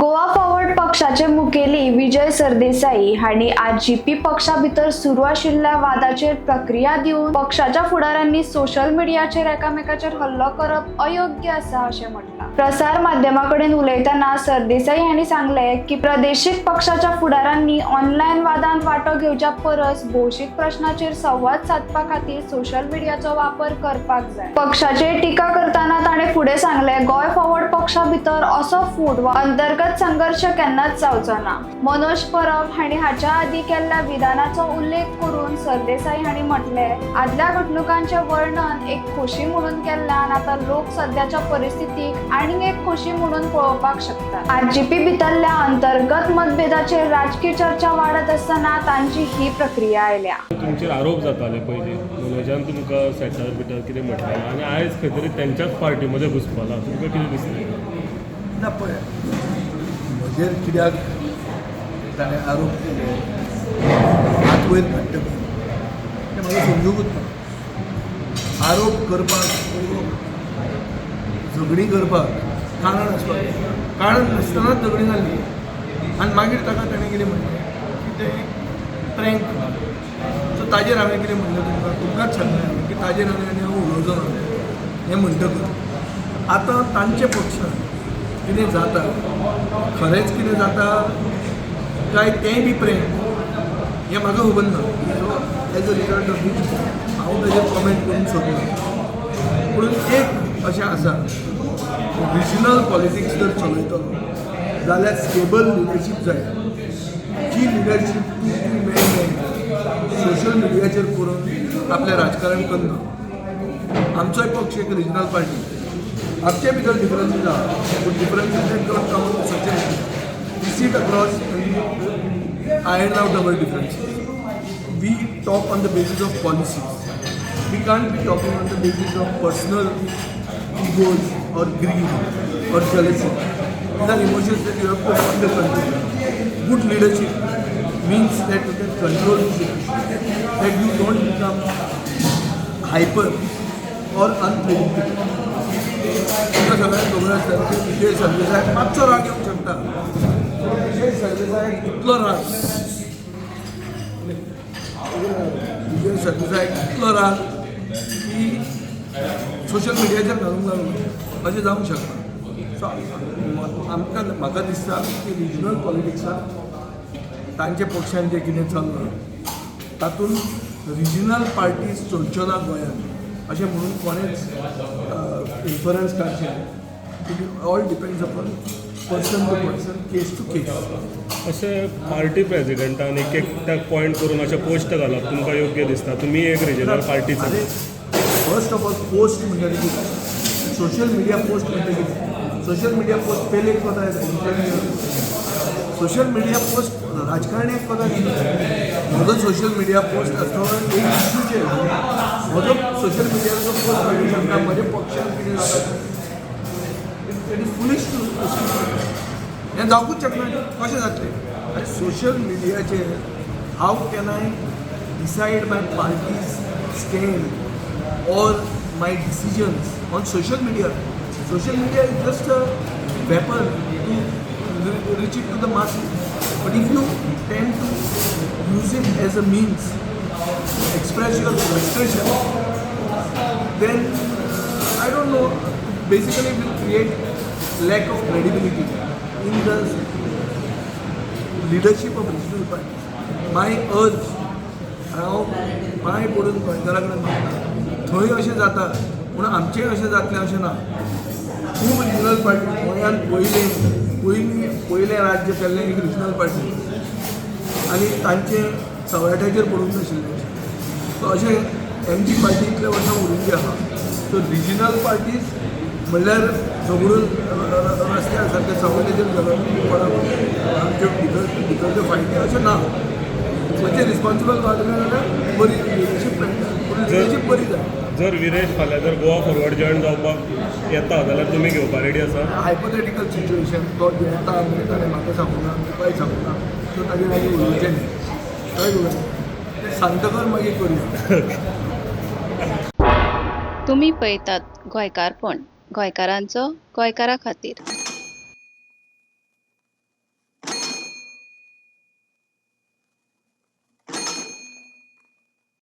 Goa forward पक्षाचे मुखेली विजय सरदेसाई हांणी आरजीपी पक्षा भितर सुरू आशिल्ल्या वादाचेर प्रक्रिया दिवन पक्षाच्या फुडाऱ्यांनी सोशल मिडियाचेर एकामेकाचेर हल्लो करप अयोग्य आसा अशें म्हटलां. प्रसार माध्यमा कडेन उलयतना सरदेसाई हांणी सांगलें की प्रादेशीक पक्षाच्या फुडारांनी ऑनलायन वादांत वांटो घेवच्या परस भौशीक प्रश्नाचेर संवाद सादपा खातीर सोशल मिडियाचो वापर करपाक जाय. पक्षाचेर टिका करतना ताणें फुडें सांगलें, गोंय फॉरवर्ड पक्षा भितर असो फूट वा अंतर्गत संघर्श केन्नाच जावचो ना. मनोज परब हांणी हाच्या आदीं केल्ल्या विधानाचो उल्लेख करून सरदेसाई हांणी म्हटलें, आदल्या घडणुकांचें वर्णन एक खोशी म्हणून केल्ल्यान आतां लोक सद्याच्या परिस्थितीक आनीक एक खोशी म्हणून पळोवपाक शकतात. आरजीपी भितरल्या अंतर्गत मतभेदाचेर राजकीय चर्चा वाडत आसतना तांची ही प्रक्रिया आयल्या. तुमचेर आरोप जाताले पयलीं, मनोजान तुमकां सेटर बिटर कितें म्हटलें आनी आयज खंय तरी तेंच्याच पार्टीमध्ये घुसपला, तुमकां कितें दिसलें? ना, पळय, म्हजेर कित्याक ताणें आरोप केले, हात वयर काडटकच, तें म्हाका समजूंकच ना. आरोप करपाक, झगडीं करपाक कारण आसपाक जाय. कारण नासतनाच झगडीं जाल्ली आनी मागीर ताका ताणें कितें म्हणलें की तें प्रँक. सो ताजेर हांवें कितें म्हणलें तुमकां, तुमकांच सांगलें हांवें की ताजेर हांवें आनी हांव उलोवचो ना. हें म्हणटकच आतां तांचे पक्षान कितें जाता, खरेंच कितें जाता काय तेंय बी प्रेम, हें म्हाका खबर ना. So as a result of which हांव ताजेर कॉमेंट करूंक सोदना. पूण एक अशें आसा, रिजनल पॉलिटिक्स जर चलयतलो जाल्यार स्टेबल लिडरशीप जाय. जी लिडरशीप तूं तूं मैं मैं सोशल मिडियाचेर करून आपलें राजकारण करना. आमचोय पक्ष एक रिजनल पार्टी. आमचे भितर डिफरन्सीस आहा, पूण differences that don't come to social media. We sit across, iron out our differences. We talk on the basis of policies. We can't be talking on the basis of personal egos or greed or jealousy. These are emotions that you have to have under control. Good leadership means that you can control these emotions, that you don't become hyper or unpredictable. तुमकां सगळ्यांक खबर आसता की विजय सरदेसाय मातसो राग येवंक शकता, पूण विजय सरदेसाय इतलो राग, विजय सरदेसाय इतलो राग की सोशल मिडियाचेर घालूंक लागलो, अशें जावंक शकना. सो आमकां, म्हाका दिसता की रिजनल पॉलिटिक्साक तांच्या पक्षान जें कितें चल्लां तातूंत रिजनल पार्टीज चलच्यो ना गोंयांत अशें म्हणून कोणेच इन्फरन्स काडचें. It all depends upon person to person, case to case. अशें पार्टी प्रेजिडेंटान एक एकट्याक पॉयंट करून अशें पोस्ट घालप तुमकां योग्य दिसता? तुमी एक रिजनल पार्टीचो. अरे, फर्स्ट ऑफ ऑल, पोस्ट म्हणजे कितें? सोशल मिडिया पोस्ट म्हणजे कितें? सोशल मिडिया पोस्ट पेलेक कोता येता. सोशल मिडिया पोस्ट राजकारण्याक कोता येता. म्हजो सोशल मिडिया पोस्ट आसतो एक इश्यूचेर. म्हजो सोशल मिडियाचो पोस्ट घालूंक शकता म्हज्या पक्षान कितें जाता? It is foolish to. हें जावकूच शकना. कशें जातलें? आनी सोशल मिडियाचेर how can I decide my party's stand or my decisions on social media? Social media is just a weapon to reach it to the masses. But if you tend to use it as a means to express your frustration, then I don't know, basically it will create lack of credibility in the leadership of regional parties. My urge, हांव पांय पडून गोंयकारा कडेन मागता, थंय अशें जाता पूण आमचेंय अशें जातलें अशें ना. खूब रिजनल पार्टी गोंयांत पयलें पयलीं पयलें राज्य केल्लें एक रिजनल पार्टी आनी तांचें चव्हाट्याचेर पडूंक नाशिल्लें. सो अशें एमजी पार्टी इतल्या वर्सां उरिल्ली आहा. सो रिजनल पार्टीज म्हणल्यार झगडून रस्त्यार सारकें चव्हाट्याचेर झगडून पडप, आमच्यो भितर भितरल्यो फायटी, अशें ना. म्हणजे रिस्पॉन्सिबल वागलें जाल्यार बरी लिडरशीप मेळटा, पूण लिडरशीप बरी जाय. जर विरेश फाल्यां जर गोवा फॉरवर्ड जॉयन जावपाक येता जाल्यार तुमी घेवपा रेडी आसा? Hypothetical situation. तो येता म्हणजे ताणें म्हाका सांगूं ना, तुकाय सांगूं ना, सो ताजेर मागीर उलोवचें न्ही. कळ्ळें तुका? तें सांगतकर मागीर करुया. तुमी पळयतात गोंयकारपण, गोंयकारांचो गोंयकारा खातीर.